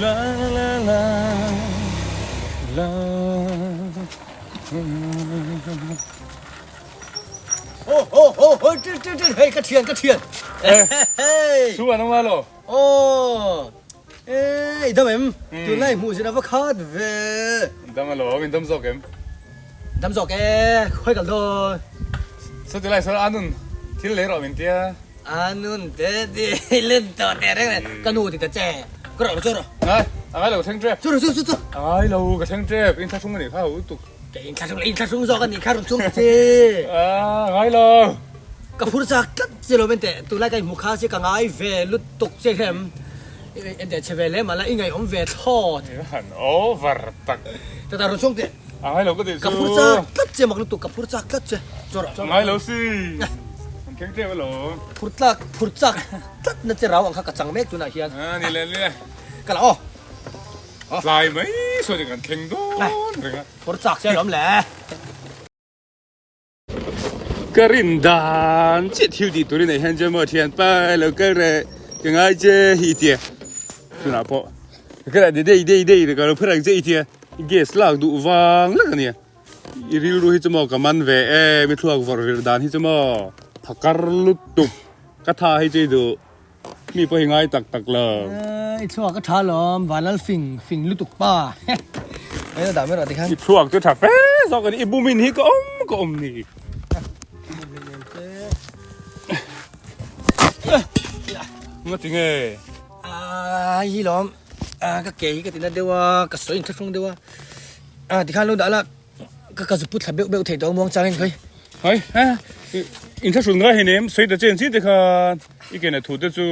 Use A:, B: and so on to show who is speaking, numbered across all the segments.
A: La la la la
B: Ho ho ho ho ti ti ti hei ka thian ka thian.
A: Eh. Su an awm a lo.
B: Aw. Eh i dam em? Tunlai hmuh zin a va khat ve.
A: Dam a lo, in dam zawk em?
B: Dam zawk e, khawi kal dawn.
A: Saw tilai sawn Anun thil lei rawh min tia.
B: Anun te ti len tawh teh reng reng ka nu ti ta che. Ka rawh chu rawh.
A: Ngai, a ngai lo ka thleng tep.
B: Chu rawh chu chu chu.
A: A ngai lo ka thleng tep, in thlahrung a nih kha u tuk.
B: Ka in thlahrung in thlahrung zawk a nih kha rawn chung che.
A: A ngai lo.
B: Ka phur chak tlat che lo mente tunlai ka inhmu kha che ka ngai ve lutuk che hlem. Ente chhe ve hle mahla i ngaihawm ve thlawt.
A: I han over tak.
B: Tata rawn chhuak teh.
A: A ngai lo ka tih chu.
B: Ka phur chak tlat che mak lutuk ka phur chak tlat che. Chaw rawh.
A: A ngai lo si. An keng tep alawm.
B: Phur tlak phur chak tlat na che rau ang kha ka chang mek tunah hian.
A: A ni le ni le.
B: Ka la aw.
A: Tlai mai sawn in kan thleng dawn reng a.
B: Phur chak che alawm le.
A: Ka rin dan chiah thil tih turin ah hian chuan maw thianpa lo kal reh ka ngai che hi tia tunah pawh ka kal ah dei dei dei ka lo phar ang che i tia gas lak duh vang lek ania i rilru hi chu maw ka man ve em i thluak vawrh vir dan hi chu maw phakar lutuk ka tha hi chu i duh mi pawh hi ngai tak tak lo.
B: I thluak a tha lawm vanlal fing fing lutuk pa Mai dah mai rawh tikhan.
A: I thluak chu tha fe zawk a ni i bumin hi ka awm ka awm ni. Nga ti nge?
B: A hi lawm ka ke hi ka tina deuh a ka sawi inthlahrung deuh a a tikhan lo dah la Ka ka zu put thla beuh beuh thei tawh muang changin khawi.
A: Hai ha in thlahrun ngai hei nem sawi ta chen chin te khan i ke na thu te chu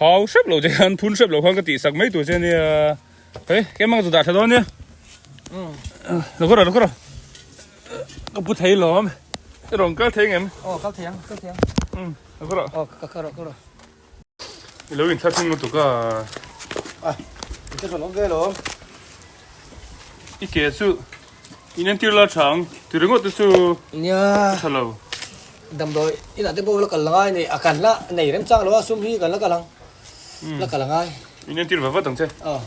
A: hau hrep lo che khan phun hrep lo khan ka tih sak mai tur che nia hei keimah ka zu dah tha dawn nia lo kawr rawh lo kawr rawh ka pu thei lawm i rawn kal thei ngem
B: aw kal thei ang kal thei ang
A: lo kawr rawh
B: aw ka kal rawh kal rawh.
A: I lo inthlahrung lutuk a.
B: A, i thlahrung awm ve alawm.
A: I ke chu in entir la tha ang ti ringawt te chu
B: Nia.
A: a tha lo.
B: Damdawi inah te pawh la kal la ngai nei a kan la nei remchang lo a sum hi kan la kal ang. La kal a ngai.
A: In entir va vat ang che.
B: Aw.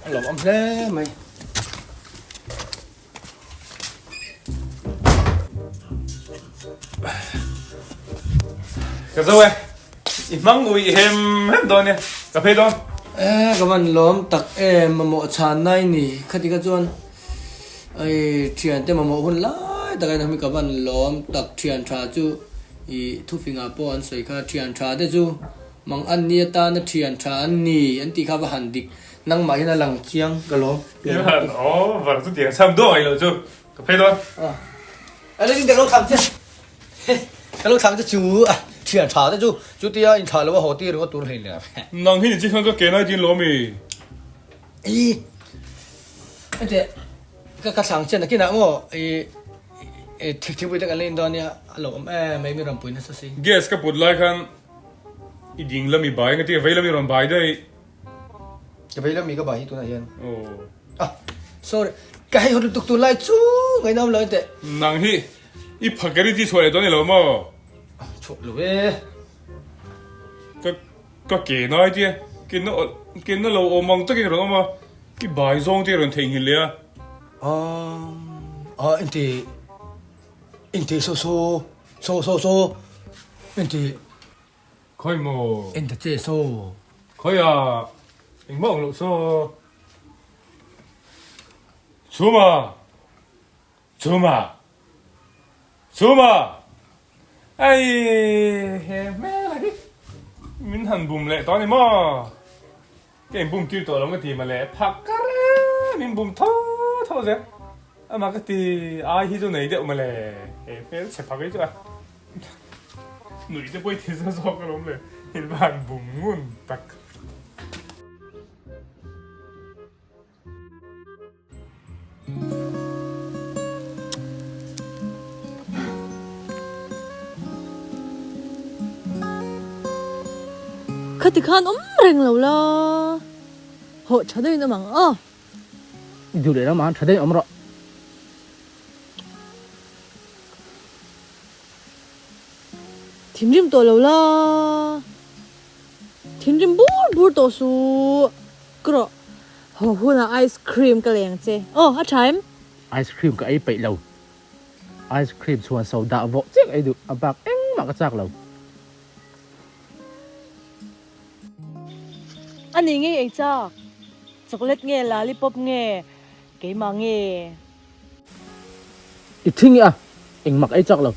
B: A lawmawm hle mai.
A: Ka zo e, i hmang ui i hem hem dawn e, ka phei dawn.
B: E, ka van lawm tak e, mamawh chhan nai ni, khati kha chuan ai thian te mamawh hun lai tak in hemi ka van lawm tak thian tha chu i thufingah pawh an sawi kha thian tha te chu mang an ni atana thian tha an ni an tih kha va han dik Nangmah hian a lang chiang ka lawm.
A: Hian over chu tiang cham duah ngaih loh chu ka phei dawn.
B: A le ka lo thlang che ka lo thlang che chu a thian tha te chu chutia in thlah lo a haw tir ringawt tur hlei le.
A: Nang hi ni chi khan ka ke nai tin lawm i.
B: I hete ka ka thlang che nakinah maw i thik thikpui te kan la in dawn nia a lo awm em mai mi rawn pui nasa si.
A: Gas ka put lai khan i ding lam i bai nga tia vei lam i rawn bai daih.
B: Ka vei lam mi ka bai hi tunah hian. Ah, sorry. Ka hei hot lutuk tunlai chu ngainam lo teh.
A: Nang hi i phakeri ti chhuah leh dawn ni lo maw?
B: Chhuah lo e.
A: Ka ka ke nai tia ke na ke na lo awm ang takin rawn awm a i bai zawng te rawn theihnghilh leh a.
B: Ah, ah inti inti so so so so so inti
A: Khawi maw?
B: En ta che saw.
A: Khawi a, engmah awm loh saw. Chhuma! Chhuma! Chhuma! Ai he hmel a hi min han bum leh tawh a ni maw? Ka inbum tir tawh lo ka ti mawle, phak ka re min bum tho tho zel. Amah ka ti ai hi chu nei deuh mawle, he hmel chhe phak hi chu a nuih te pawh i ti za zawk alawm le, in va han bum ngun tak.
C: Khati khan awm reng lo la, hawh tha deuhin awm ang aw.
B: I duh leh lamah han tha deuhin awm rawh.
C: Thinrim tawh lo la. Thinrim bur bur tawh suh. Ka rawh. Haw hunah ice cream ka leng che. Aw, a tha em?
D: Ice cream ka ei peih lo. Ice cream chhuan so dah vawh chiah ka ei duh. A bak engmah ka chak lo.
C: A ni ngei ei chak. Chocolate nge lollipop nge keimah nge.
D: I thing i a, engmah ka ei chak lo.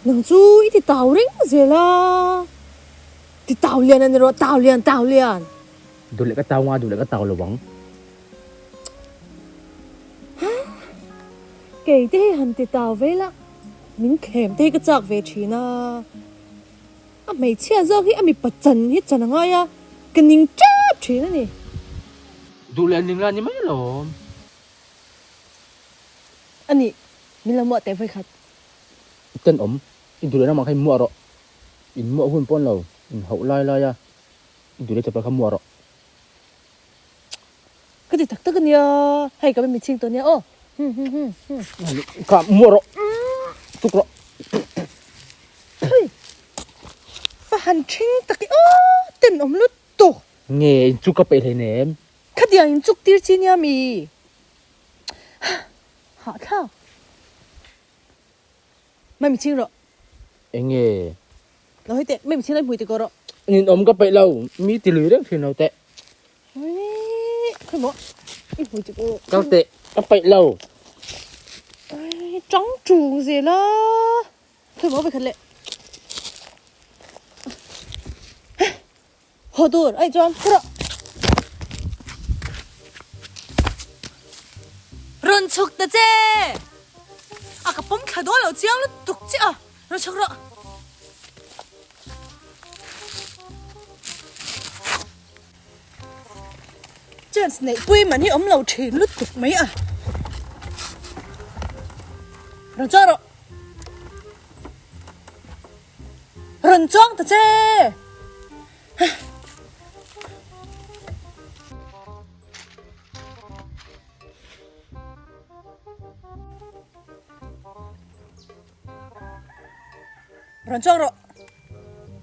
C: Nang chu i ti tau reng zel a. Ti tau lian a ni rawh, tau lian, tau lian.
D: Duh leh ka tau nga, duh leh ka tau lo ang.
C: Kei te hi han ti tau ve la, min thlem te hi ka chak ve thin a. A hmeichhia zawk hi a mipa chan hi chan a ngai a, ka ning tep thin a ni.
D: Duh leh ning la ni mai alawm.
C: A nih, min lo muah teh vawikhat.
D: I tenawm, i duh leh ramah kha i muah rawh. In muah hun pawn lo, in hauh lai lai a, i duh leh chapal kha muah rawh.
C: Ka ti tak tak a nia, hei ka mi ching tawh nia aw. Hum hum hum hum.
D: Ka muah rawh, tuk rawh.
C: Hei, va han ṭhing tak i aw, tenawm lutuk.
D: Nge in chuk ka peih hleinem.
C: Khatiang in chuk tir chi nia mi. Hahthlak. Mai mi ching rawh.
D: Enge?
C: Lo hei teh, mai mi ching lai hmui ti ko rawh.
D: Ninawm ka peih lo, mi ti lui reng thin lo teh.
C: Khawi maw, i hmui ti ko rawh.
D: Kal teh, ka peih lo.
C: Chang chung zel a. Khawi maw vekhat leh. Haw tur aih chuan rawh. Rawn chhuk ta che! A ka pawm thla dawn lo chiang lutuk che a, rawn chhuk rawh. Chance neih pui man hi awm lo thin lutuk mai a. Rawn chuang rawh. Rawn chuang ta che! Rawn chuang rawh.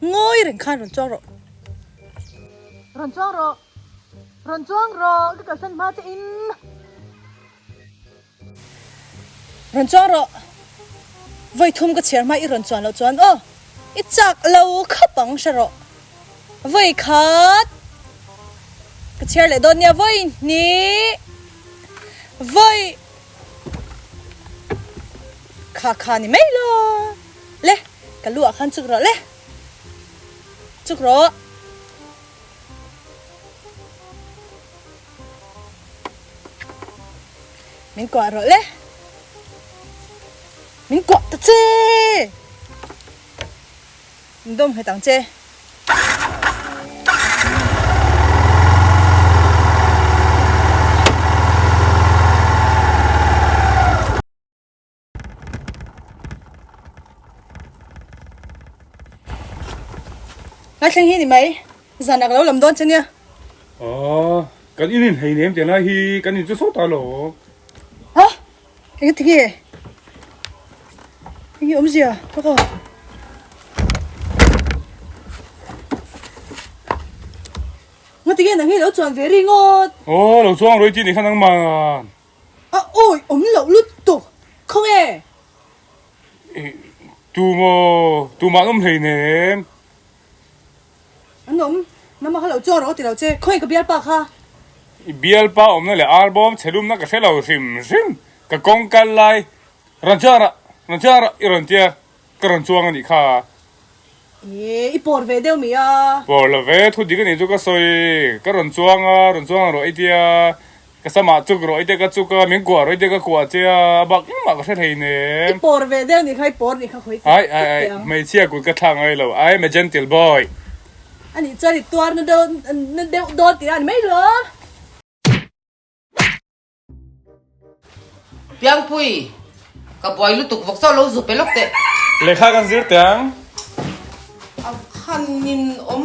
C: Ngawi reng khan rawn chuang rawh. Rawn chuang rawh. Rawn chuang rawh. Ka kalsan hma che in. Rawn chuang rawh. Vawi thum ka chhiar hma i rawn chuan loh chuan aw i chak lo khawp ang hre rawh. Vawi khat ka chhiar leh dawn nia vawi hnih vawi kha kha ni mai lo le ka lu ah khan chuk rawh le chuk rawh. Min kuah rawh le. Min kuah ta che. Min dawm nghet ang che. Ngai thleng hi ni mai, zan ah ka lo lam dawn che nia.
A: Aw, kan in in hei nem tiang lai hi kan in chu saw ta lo.
C: Ha? Eng ti nge? Eng nge awmzia? Thawk aw. Nga ti nge nang hi lo chuan ve ringawt?
A: Aw, lo chuang rui tih ni kha nangmah.
C: A awi awm loh lutuk khaw nge?
A: Tu maw? Tumah an awm hleinem.
C: An awm, nangmah kha lo chuang rawh ka ti lo che, khawnge ka bialpa kha?
A: I bialpa awmna leh arbawm chhe lumna ka hre lo hrim hrim, ka kawng kal lai rawn chuang rawh, rawn chuang rawh i rawn tia ka rawn chuang a nih kha.
C: E, i pawr ve deuh mi a?
A: Pawr lo ve, thu dik a nih chu ka sawi. Ka rawn chuang a, rawn chuang rawh i tia, ka samah chuk rawh i tia ka chuk a, min kuah rawh i tia ka kuah che a, a bak engmah ka hre hlei nem.
C: I pawr ve deuh nih kha, i pawr nih kha khawi
A: Ai, ai, ai, hmeichhia kut ka thlak ngai lo, I am a gentle boy.
C: A nih chuan i tuar na deuh, na deuh dawn tih a ni mai lo.
E: Piangpui, ka buai lutuk vawk chauh lo zu pe lawk teh.
A: Lehkha kan zir teh ang.
E: A han in awm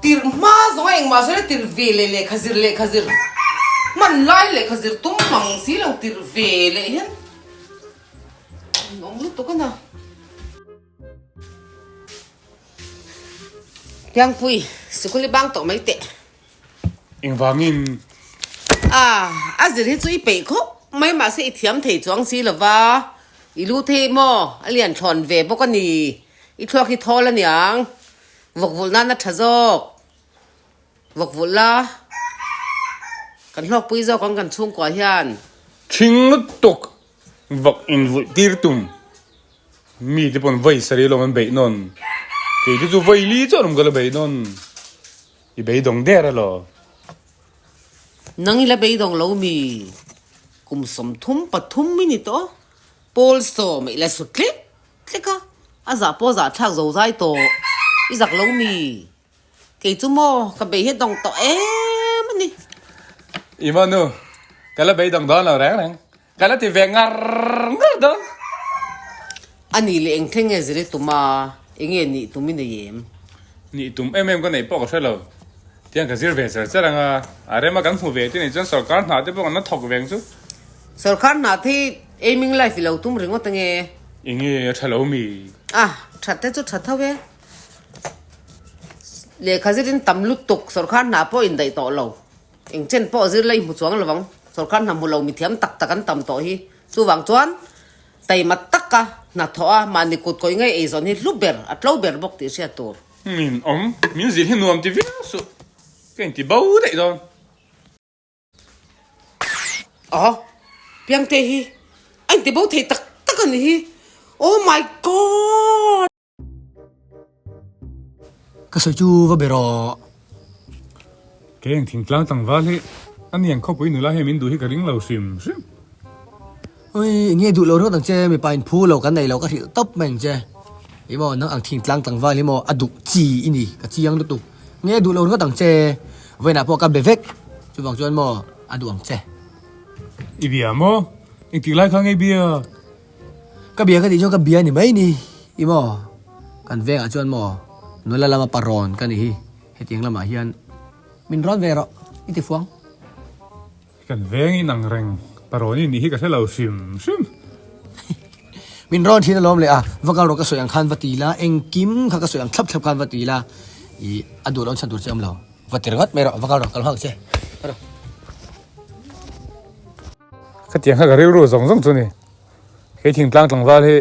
E: tir hma zawng a engmah sawi la tir ve leh lehkha zir lehkha zir hman lai lehkha zir tum mang si lo tir ve leh hian. Awm lutuk a na. Piangpui, sikul i bang tawh mai teh.
A: Engvangin?
E: A, a zir hi chu i peih khawp mai mahse i thiam thei chuang si lo va, i lu thei maw? A lian thlawn ve bawk a ni. I thluak hi thawl a niang. Vawk vulh nan a tha zawk. Vawk vulh la, kan hlawkpui zawk ang kan chhungkua hian.
A: Thing lutuk vawk invulh tir tum. Mi te pawn vawi sarih lawm an beih nawn. Kei te chu vawi li chuan awm ka la beih nawn. I beidawng der elaw?
E: Nang i la beidawng lo mi? Kum 33 i ni tawh. Paul sawm i la su tlek tlek a, a zah pawh zah thlak zo zai tawh. I zak lo mi? Kei chu maw ka bei hi dawng tawh em a ni.
A: I maw nu, ka la beidawng dawn lo reng reng. Ka la ti ve ngar ngar dawn.
E: A nih leh eng thleng nge zir i tum a, eng nge nih tum i nei em?
A: Nih tum em em ka neih pawh ka hre lo. Tiang ka zir ve char char ang a, a rema kan hmu ve te nih chuan sawrkar hna te pawh kan la thawk ve ang chu.
E: Sawrkar hna te hi aiming life i lo tum ringawt ange.
A: Eng nge a tha lo mi?
E: A, that te chu tha tho e. Lehkha zirin tam lutuk sawrkar hna pawh indaih tawh lo. Eng chen pawh zir la i hmu chuang lo vang. Sawrkar hna hmu lo mithiam tak tak an tam tawh hi. Chuvang chuan taima taka hna thawh a mahni kut kawih ngei eizawn hi hlu ber, a tlo ber bawk tih hriat tur.
A: Min awm, min zir hi nuam ti viau suh. Ka inti bo daih dawn.
E: Aw, Piangte hi a inti bo thei tak tak a ni hi. Oh my God!
B: Ka sawi chu va be rawh.
A: Kei ang thingtlang tlangval hi a niang khawpui nula hi min duh hi ka ring lo hrim hrim.
B: Ui, enge duh lo ringawt ang che, mipa in phu lo kan nei lo ka hrilh tawp mai ang che. I maw nang ang thingtlang tlangval hi maw a duh chi i ni, ka chiang lutuk. Nge duh lo ringawt ang che, vawiinah pawh ka be vek, chuvang chuan maw a duh ang che.
A: I bia maw? Engtik lai kha nge bia?
B: Ka bia ka tih chuan ka bia ni mai ni i maw? Kan vengah chuan maw nula lama parawn ka ni hi, hetiang lamah hian min rawn ve rawh i ti fuang.
A: Kan veng in ang reng parawn i nih hi ka hre lo hrim hrim.
B: Min rawn thin alawm leh a, va kal rawh ka sawi ang khan va ti la, engkim kha ka sawi ang thlap thlap khan va ti la, i a duh loh chhan tur che awm lo, va ti ringawt mai rawh, va kal rawh, kal nghak che.
A: Khatiang kha ka rilru zawng zawng chu ni. Kei thingtlang tlangval hi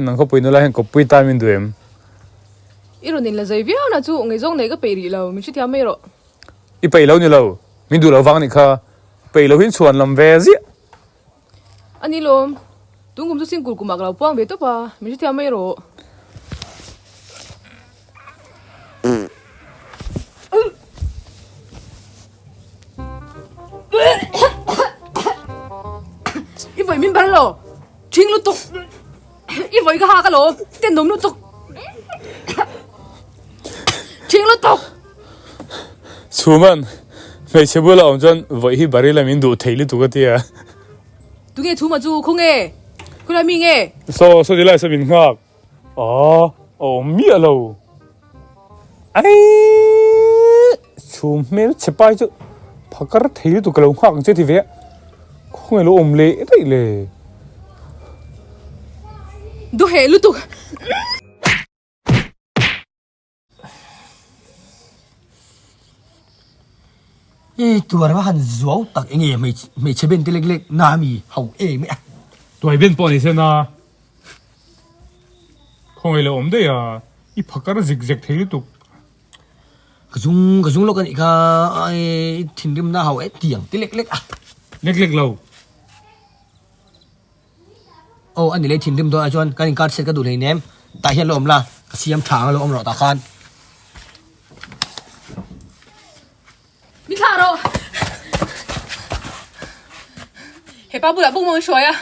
A: nang khawpui nula hian kawppui ta min duh em?
F: I rawn inla zai viau na chu ngaihzawng nei ka peih rih lo, min hrethiam mai rawh.
A: I peih lo ni lo, min duh lo vang nih kha. Peih lo hin chhuan lam ve ziah.
F: A ni lawm, tun kum chu singkul kumah ka lo puang ve tawp a, min hrethiam mai rawh. I vawi min bar lo, ṭhing lutuk. I vawi ka hak alawm, tenawm lutuk. Ṭhing lutuk.
A: Chhuman, hmeichhe bula awm chuan vawi hi barila min duh thei lutuk a tia.
F: Tunge chhuma chu khawnge? Khawilai mi nge?
A: Saw, saw ti lai saw min nghak. Aw, a awm miah lo. Aii, chhum hmel chhe pai chu phakar thei lutuk ka lo nghak ang che ti ve a, khawnge lo awm leh daih le.
F: Duheh lutuk.
B: I tuar va han zuau tak enge hmeichhe ben te lek lek na mi ho em a.
A: Tuai ben pawh ni se na khawngaih lo awm daih a, i phakar zik zek thei lutuk.
B: Ka zung ka zung lawk a nih kha i thinrim na ho e tiang te lek lek a.
A: Lek lek lo.
B: Aw a ni leh thinrim dawn ah chuan kan inkar chhiat ka duh hleinem tah hian lo awm la ka siam tha ang lo awm rawh tah khan.
F: Mi thlah rawh. Hepa bulah bawk maw in hruai a.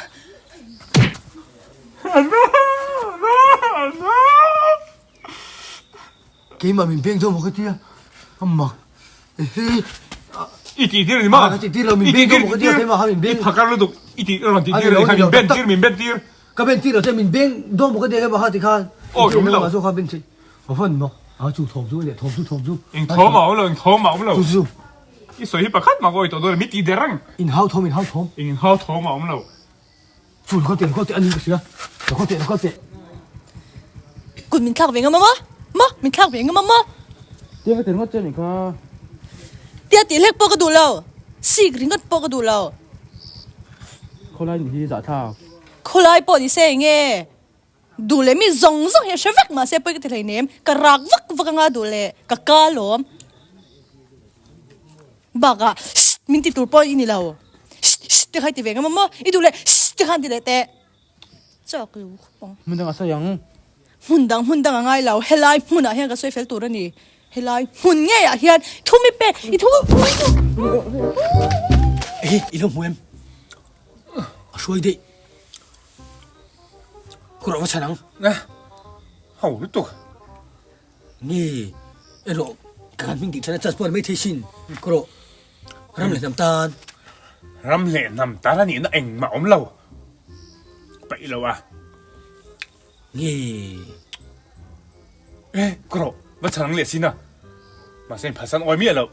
B: Keimah min peng dawn maw ka tia a mak ehe.
A: I tih tir a ni maw?
B: Ka tih tir lo min beng dawn maw ka tia keimah kha min beng.
A: I phakar lutuk i tih rawn tih tir a ni kha min ben tir min ben tir.
B: Ka ben tir lo che min beng dawn maw ka tia keimah kha ti khan.
A: Aw i awm lo.
B: Chu kha ben thei. A van mak a chu thawm chu leh thawm chu thawm chu.
A: Eng thawm a awm lo eng thawm a awm lo.
B: Chu chu.
A: I sawi hi pakhat mah ka awi tawh dawn a mi ti der ang.
B: In hau thawm in hau thawm.
A: Eng in hau thawm a awm lo.
B: Chu lo kal teh, lo kal teh a ni ka hria. Lo kal teh, lo kal teh.
C: Kut min thlak ve ngam a maw? Maw? Min thlak ve ngam a maw?
D: Tia ka ti ringawt che a nih kha.
C: Tia tih hlek pawh ka duh lo. Sik ringawt pawh ka duh lo.
D: Khawlai nih hi zahthlak.
C: Khawlai pawh ni se enge? Duh leh mi zawng zawng hi a hre vek mahse pawi ka ti hleinem. Ka rak vak vak anga duh leh ka ka lawm. Bakah shh min ti tur pawh i ni lo. Shh shh te kha i ti ve ngam a maw? I duh leh shh te khan ti leh teh. Chak lo khawp ang.
D: Hmun dang a sawi ang.
C: Hmun dang hmun dang a ngai lo. Helai hmunah hian ka sawi fel tur a ni. Helai hmun ngeiah hian thu mi pe i thu.
B: Ehe i lo hmu em? A hruai daih. Ka rawh va chhan ang.
A: Na, ho lutuk.
B: Nge, erawh ka kan hming tih than a chance pawh a ni maithei sin. Ka rawh ram leh hnam tan.
A: Ram leh hnam tan a nihna engmah awm lo. Paih lo a.
B: Nge.
A: E, ka rawh va chhan ang leh sin a. Mahse inphatsan awi miah lo.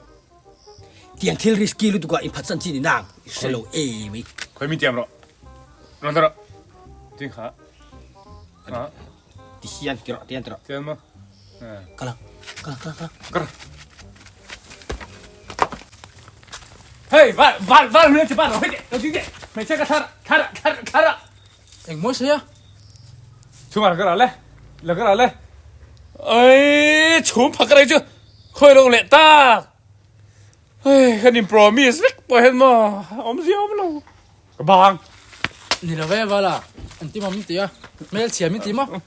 B: Tiang thil risky lutuk ah inphatsan chi ni nang i hre lo e mai.
A: Khawi min tiam rawh. Rawn ta rawh. Ting kha. Ha.
B: Ti hian ti rawh, ti hian ti rawh.
A: Tian maw?
B: Kala, kala, kala, kala.
A: Kala. Hey, val, val, val, hmel che pa rawh, hei te, lo ding te. Hmeichhia ka thar, thar, thar, thar a.
D: Eng mawi sawi a?
A: Chhungah la ka ral le, la ka ral le. Oi, chhum phak ka rei chu khawi lo leh tak. Oi, kan in promise vek pawh hian maw awmzia awm lo. Ka bang.
D: Ni lo ve vala, an ti maw min ti a, hmel chhia min ti maw?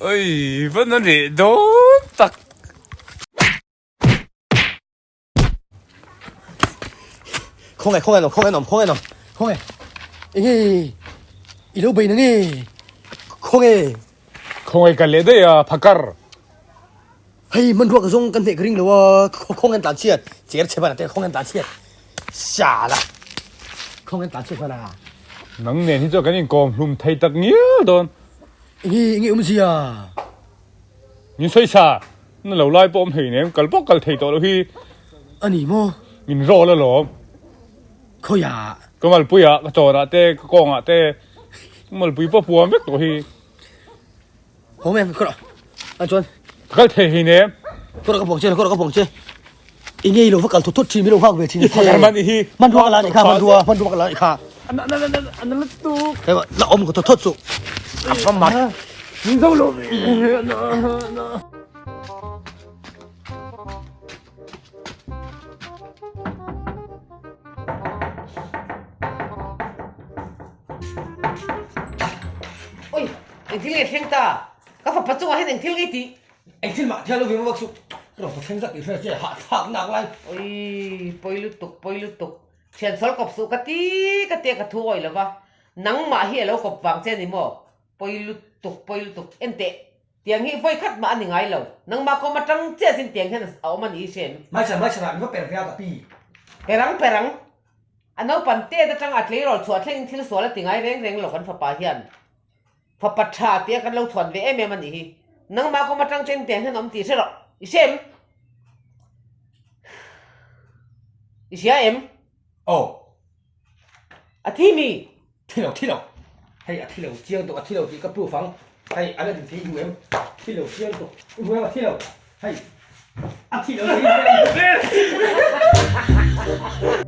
A: Oi, va na leh dawn tak.
B: Khawngaih khawngaih an awm khawngaih an awm khawngaih an awm khawngaih enge i lo bei na nge khawngaih
A: Khawngaih ka leh daih a phakar.
B: Hei hmanrua ka zawng kan hneh ka ring lo a khawngaih an tlan chhiat cher chhe ban a te khawngaih an tlan chhiat sala khawngaih an tlan chhiat hman a.
A: Nang nen hi chuan kan inkawm hlum thei tak ngial dawn.
B: Enge enge awmzia.
A: Min sawi sa, na lo lai pawh awm thei nem, kal pawh kal thei tawh loh hi.
B: A ni maw?
A: Min rawl alawm.
B: Khawiah?
A: Ka malpuiah, ka chawnah te, ka kawngah te, ka malpui pawh puam vek tawh hi.
B: Haw mai ang, ka rawh. A chuan.
A: Ka kal thei hei nem.
B: Ka rawh ka pawng che, ka rawh ka pawng che. I ngei lo va kal thut thut thin, min lo nghak ve thin a che.
A: I man i hi.
B: Hmanrua ka la anih kha, hmanrua, hmanrua ka la anih kha.
A: Ana ana ana ana lutuk.
B: Hei la awm ka thut thut suh. A va mat.
A: Min zo lo ve. Ana ana.
E: Oi, engthil nge thleng ta? Ka fapa chungah hian engthil nge i tih?
B: Eng thil mah thial lovin vak suh. Ka rawn thleng zat tih hria che hahthlak nak lai.
E: Oi, pawi lutuk, pawi lutuk. Thian sawl kawp suh ka ti ka tia ka thu awih lova. Nangmah hi a lo kawp vang che a ni maw? Pawi lutuk, pawi lutuk. Enteh, tiang hi vawi khat mah a ni ngai lo. Nangmah kawm atang chiah sin tiang hian a awm a ni i hre em?
B: Hmaichhan, hmaichhan ah min va per ve a ka pi.
E: Perang, perang. A naupan tet atang a tleirawl chhuah thlengin thil sual a ti ngai reng reng lo kan fapa hian. Fapa tha tia kan lo chhuan ve em em a nih hi. Nangmah kawm atang chen tiang hian awm tih hre rawh. I hre em? I hria em?
B: Aw.
E: A thi mi?
B: Thi lo, thi lo. Hei a thi lo chiang tuk, a thi lo tih ka proof ang. Hei a la din thei i hmu em? Thi lo chiang tuk. I hmu em a thi lo. Hei a thi lo tih i hmu em?